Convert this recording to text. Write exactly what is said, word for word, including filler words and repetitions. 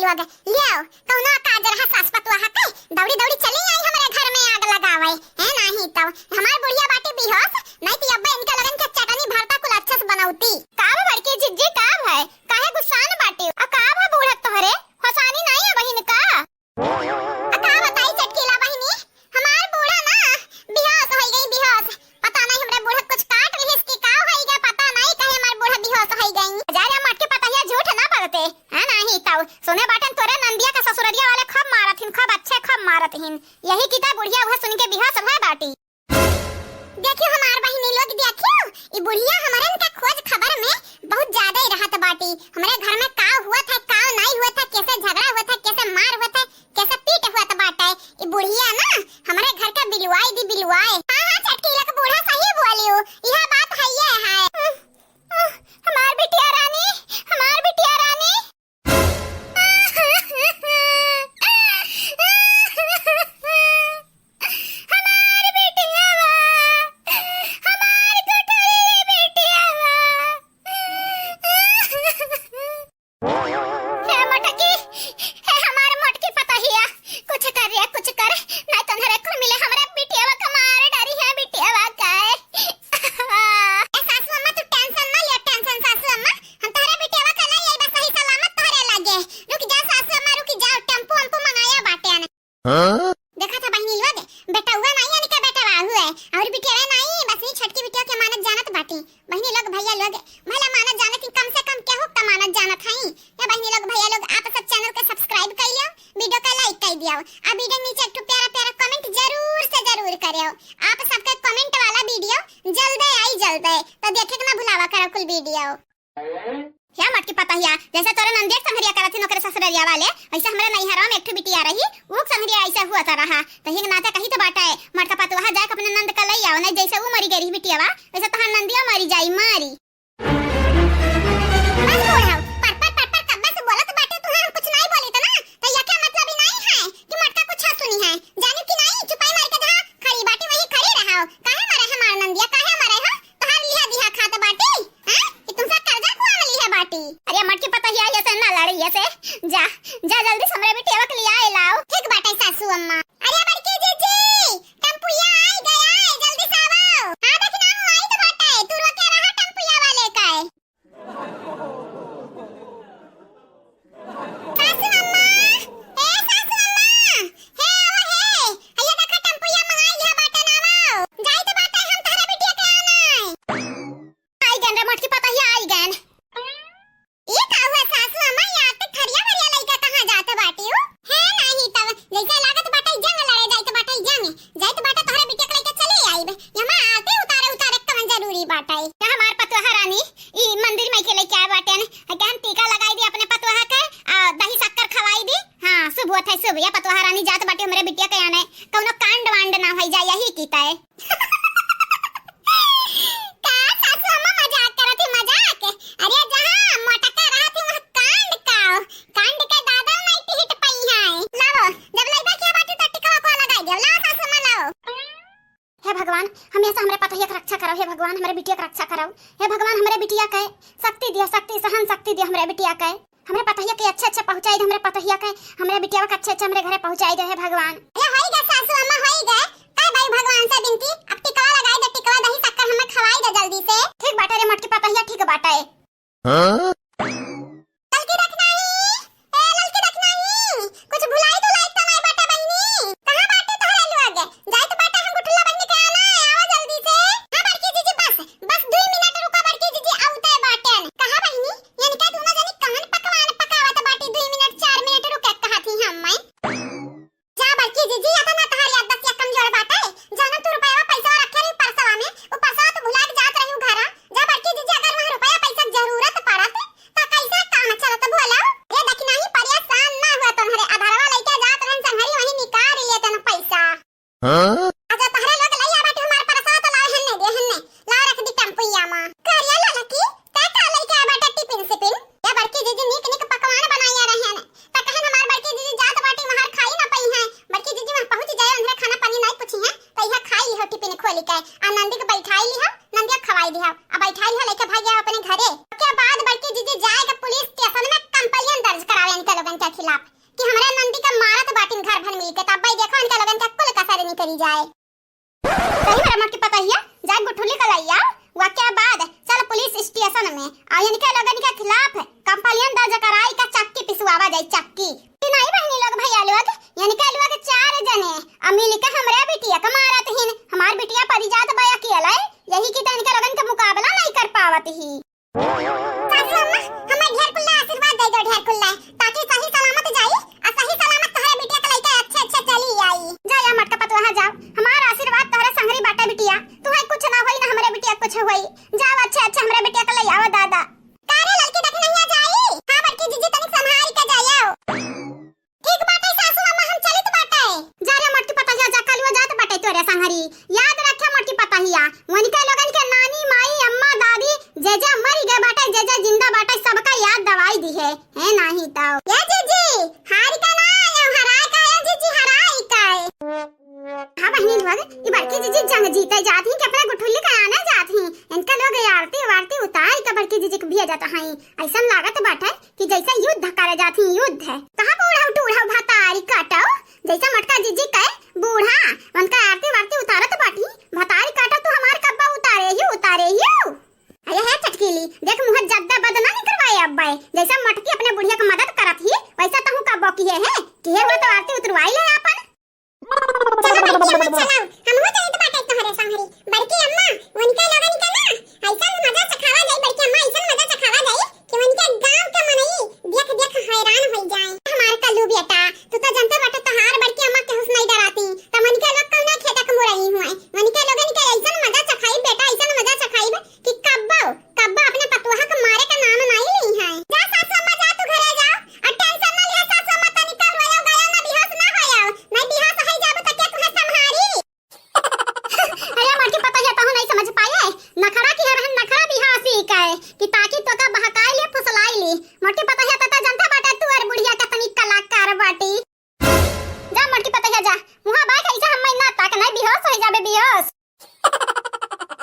लोग, लियाओ, कौनो काज रहा सास पतोहा के, दौड़ी दौड़ी चली आई हमरे घर में आग लगावे। है नाही तो हमार बुढ़िया बाटी बेहोश, नहीं तो अब्बे इनके लोगन के चटनी भरता कुल अच्छे से बनौती। का बा बड़की जिज्जी, का भा? काहे गुस्सान बाटी? आ का बा बूढ़ा तोहरे? होसानी नहीं है बहिन का? आ का बताई चटकीला बहिनी, हमार बूढ़ा ना बेहोश होई गई, बेहोश। पता नहीं हमरे बूढ़ा कुछ काट लिहिस कि का होई गया, पता नहीं कहे हमार बूढ़ा बेहोश होई गई। जा रे मटकी पतहिया, झूठ ना बोलते, है नाही तो सुने बाटन तोरे नंदिया का ससुररिया वाले खूब मारत हिन, खूब अच्छे खूब मारत हिन। यही की तो बुढ़िया वह सुन के बेहोश भय बाटी। देखियो हमार बहिनी लोग, देखियो, ई बुढ़िया हमरन का खोज खबर में बहुत ज्यादा ही रहत बाटी। हमरे घर में का हुआ था, का नहीं हुआ था, कैसे झगड़ा हुआ था, कैसे मार हुआ था, कैसे पीट हुआ था बाटे। ई बुढ़िया ना हमरे घर का बिलवाई दी, बिलवाए। हाँ, हाँ, चटकीला का बूढ़ा सही बोलियो, यह बात है, ये है। हमार बिटिया रानी, हमार बिटिया रानी। हमार बिटिया बा, हमार गुठली बिटिया बा। हे मोटकी, हे हमार मोटकी पतहिया, कुछ कर रे, कुछ कर, नहीं तो नरे कुल मिले हमरा बिटिया का मार डारी है, बिटिया का। ए सासू अम्मा, तू tension ना लिया, tension सासू अम्मा, हम तोहरे बिटिया का ले आई बस सही सलामत तोहरे लगे। रुक जा सासू अम्मा, रुक जाओ, टेम्पो वेम्पो मंगाया बाटे। हाँ? देखा था बहिनी लोग, बेटउआ नहीं यानी का बेटवा हुए, और बिटिया नहीं, बस ये छोटकी बिटिया के मानत जानत बाटी। बहिनी लोग, भैया लोग, भला मानत जानत ही, कम से कम केहू त मानत जानत हई। या बहिनी लोग, भैया लोग, आप सब channel के subscribe कर लियो, video का like कर दियो, आ video के नीचे एक ठो प्यारा प्यारा comment जरूर से जरूर करियो। आप सबके comment वाला video जल्दे आई जल्दे, तो देखे के ना भुलावा करो कुल video। या मटकी पतहिया, जैसे तोरे नंदिया के संघरिया करत हिन ओकरे ससुररिया वाले, वैसे हमरे नैहरवा में एक ठो बिटिया रही, ऊ के संघरिया ऐसे हुआ सा रहा। तो हिंग नाते कही तो बाटे, मटका पतोहा जाके अपने नंद का लई आओ, नहीं जैसे ऊ मरी गई रही बिटियावा, वैसे तोहार नंदिया मरी जाई, मरी। बस बुढ़ऊ, पर पर पर पर कब्बे से बोलत बाटे तू, हम कुछ नहीं बोली तो ना, तो यके मतलब ही नहीं है कि मटका कुछ सुनी है। जानी कि नहीं, चुपाई मार के जहाँ खड़ी बाटी वहीं खड़ी रहो। काहे मरे हमार नंदिया, काहे मरे हो? तोहार लिहा दिहा खात बाटी, हैं? कि तुमसे कर्जा कुआ में लिहा बाटी? अरे मटकी पतहिया, ये से ना लड़ी, ये से। जा, जा जल्दी से हमरे बिटिया के लिया लाओ। ठीक बाटे सासू अम्मा। अरे बड़की जीजी, टेम्पुया आई गया है, जल्दी से आवो। हाँ दखिनऊ, आई तो बाटे, तू रोके रहा टेम्पुया वाले का। सासू अम्मा, ए सासू अम्मा, हे आवो हे, अइया देखा टेम्पुया मंगाई लिहा बाटे ना आवो। जाई तो बाटे हम तहरा बिटिया के आना। आई गन रे मोटकी पतहिया, आई गन। ई का हुआ सासू अम्मा, ई आते थरिया भरिया लइका कहाँ जात बाटी हो? हे नाही तब, जैसे लागत बाटे जंग लड़े जाइत बाटे जंग। जाइत बाटे तोहरे बिटिया के लइका चले आइब। यमा आते उतारे उतारे कवन जरूरी बाटे। का हमार पतोहा रानी, ई मंदिर में के लइका बाटे न, कहन टीका लगाई दी अपने पतोहा के, आ दही शक्कर खवाई दी। हाँ, शुभ होत है शुभ। या पतोहा रानी जात बाटे हमरे बिटिया के आने, कौनो कांड वांड ना होई जाए यही की तय। का सासू अम्मा मजाक करत ही, मजाक? अरे जहाँ मोटका रहत ही वहाँ कांड का, कांड के दादा नहीं टिहिट पई है। लाओ, जब लइबा के बाटे तो टिकवा को लगाई देव। लाओ सासू अम्मा लाओ। हे भगवान, हमेशा हमरे पतोहिया के रक्षा करो। हे भगवान, हमरे बिटिया के रक्षा करो। हे भगवान, हमरे बिटिया के शक्ति दिया, शक्ति, सहन शक्ति दिया हमरे बिटिया के। हमरे पतोहिया के अच्छे अच्छे पहुँचाई दे, हमरे पतोहिया के, हमरे बिटिया के अच्छे अच्छे हमरे घरे पहुँचाई दे, हे भगवान। अरे होई गे सासू अम्मा, होई गे। का भाई भगवान से बिनती, अब टिकवा लगाई दे, टिकवा दही शक्कर हमें खवाई दे जल्दी से। ठीक बाटे रे मोटकी पतोहिया, ठीक बाटे। हाँ? ललकी देखना ही, ए ललकी देखना ही, कुछ भुलाई दुलाई तो नहीं बाटे बहिनी? कहाँ बाटे तोहरे लोग? जाइत बाटे हम गुठला बहिनी के आना, आवा जल्दी से। हाँ बड़की जीजी, बस, बस दुई मिनट रुका बड़की जीजी, आवते बाटेन। कहाँ बहिनी? इनका दोनों जनी कवन पकवान पकावत बाटी, दुई मिनट, चार मिनट रुके कहत ही हम मैं। जा बड़की जीजी, अतना तहार याददाश्त कमजोर बाटे। जौन तू रुपया पैसा रखे रही परसवा में, उ परसवा तू भुला के जात रही घरा। जा बड़की जीजी, अगर वहाँ रुपया पैसा के जरूरत पड़त, जाए। सही में रे मोटकी पतहिया, जाए गुठुली का लइया, वके बाद चल पुलिस स्टेशन में, अउ इनके लोगन के खिलाफ कंप्लेन दर्ज कराई का चक्की पिसवावा जाई, चक्की। कि नाहीं बहिनी लोग, भइया लोग, इनके लोग चार जने, अउ मिल के हमरे बिटिया के मारत हिन, हमार बिटिया परी जात बा अकेले, यही की तो इनके लोगन के मुकाबला नाहीं कर पावत ही। सासू अम्मा, हमें ढेर कुल्ला आशीर्वाद दे दो, ढेर कुल्ला, ताकि सही सलामत जाई, अउ सही सलामत तोहरे बिटिया के लइके अच्छे अच्छे चली आई। जा या मोटका पतोहा जाओ, हमार आशीर्वाद तोहरे संगरी बाटे बिटिया, तुहे कुछ ना होई ना हमरे बिटिया कुछ होई। जाओ अच्छे अच्छे हमरे बिटिया के लइ आवा दादा। का रे ललकी देखी नहीं आ जाई? हाँ बड़की जीजी तनिक संभाल के जाओ। ठीक बाटे सासू अम्मा, हम चलित बाटे। जा रे मोटकी पतहिया जा, कलुआ जात बाटे तोरे संगरी। याद रखे मोटकी पतहिया, वनिका लोगन के नानी, माई, अम्मा, दादी, जे जे मरी गए बाटे, जे जे जिंदा बाटे, सबका याद दवाई दिहे। हे नाही तो। ए जीजी, हारी का ना आयो, हराई का ए जीजी, हराई का ए। हाँ बहिनी लोग, ई बड़की जीजी जंग जीते जात ही कि अपने गुठुल्ली का आने जात ही। इनका लोग आरती वारती उतार के बड़की जीजी के भेजत हई। ऐसन लागत बाटे कि जैसे युद्ध करे जात ही, युद्ध। कहाँ बूढ़ा टूढ़ा भतारी काटो, जैसे मोटका जीजी के बूढ़ा, उनका आरती वारती उतारत बाटी। भतारी काटो तू हमार कब्बा उतारे ही, उतारे ही। अरे हे चटकीली, देख मुँह जद्दा बद ना निकरवाए अब्बे, जैसे मोटकी अपने बुढ़िया के मदद करत ही, वैसा तहूँ कब्बो किहे है, किहे हुआ तो आरती उतरवाई ले आपन। चलो बड़की अम्मा, चलो, हमहू जाइत बाटे तोहरे संगरी। बड़की अम्मा, उनके लोगन के ना, ऐसन मजा चखावा जाई, बड़की अम्मा, ऐसन मजा चखावा जाई कि उनके गांव के मनई देख देख हैरान हो जाए। हमार कल्लू बेटा, तू तो जानते बाटे तोहार बड़की अम्मा के हुस नहीं डराती, त उनके लोग कौना खेतक मुरई हुए, उनके लोगन के ऐसन मजा चखाई बेटा, ऐसन मजा चखाई कि कब्बो, कब्बो अपने पतोहा के मारे का नाम नाहीं ली है। जा सासू अम्मा, जा तू घरे जाओ, और टेंशन ना लिया सासू अम्मा, तनिका रोयो गायो ना, बेहोश ना होयो, नहीं बेहोश होई जाबो त के तुहे संभारी? अरे मोटकी पतोहिया, तहु नहीं समझ पाए, नखरा की हरहन नखरा बेहोशी का है कि ताकि तोका बहकाई ले, फुसलाई ले। मोटकी पतोहिया, त जनता बाटे तू और बुढ़िया कतनी कलाकार बाटी।